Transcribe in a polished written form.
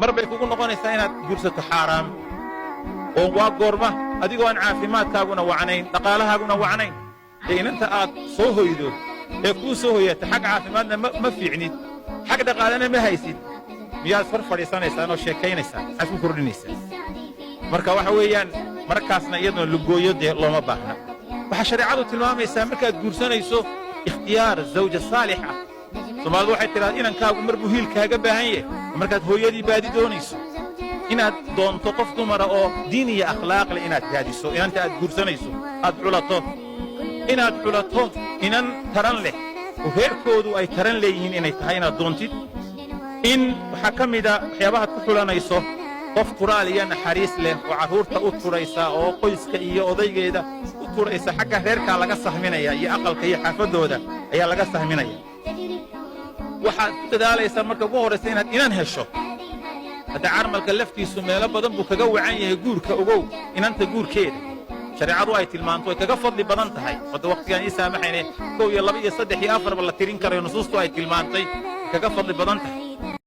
Mar bay kugu noqonaysaa inaad guursato xaaraam, oo waa goorma? Adigoo aan caafimaadkaaguna wacnayn, dhaqaalahaaguna wacnayn. Dee inanta aad soo hoydo ee kuu soo hoyata, xag caafimaadna ma fiicnid, xag dhaqaalena ma haysid, miyaad far fadhiisanaysaan oo sheekaynaysaan? Maxaad ku kordhinaysaa? Marka waxa weeyaan, markaasna iyaduna lugooyo dee looma baahna. Waxaa shareecadu tilmaamaysaa markaad guursanayso ikhtiyaar zawja saalix ah. Soomaalidu waxay tidhahdaa, inankaagu mar buu hiil kaaga baahan yahay. Markaad hooyadii baadi doonayso, inaad doonto qof dumara oo diin iyo akhlaaq leh, inaad raadiso inanta aad guursanayso, aad xulato, inaad xulato inan taran leh oo reerkoodu ay taran leeyihiin inay tahay inaad doontid. In waxaa ka mida waxyaabahaad ku xulanayso qof turaal iyo naxariis leh oo carruurta u turaysa oo qoyska iyo odaygeeda u turaysa. Xagga reerkaa laga sahminaya iyo aqalka iyo xaafaddooda ayaa laga sahminaya. Waxaad ku dadaalaysaa marka ugu horraysa inaad inan hesho. Hadda carmalka laftiisu meelo badan buu kaga wacan yahay guurka. Ogow, inanta guurkeeda shareecadu ay tilmaanto way kaga fadli badan tahay. Hadda waqtigaan ii saamaxayne, kow iyo laba iyo saddex iyo afarba la tirin karayo, nusuustu ay tilmaantay kaga fadli badan tahay.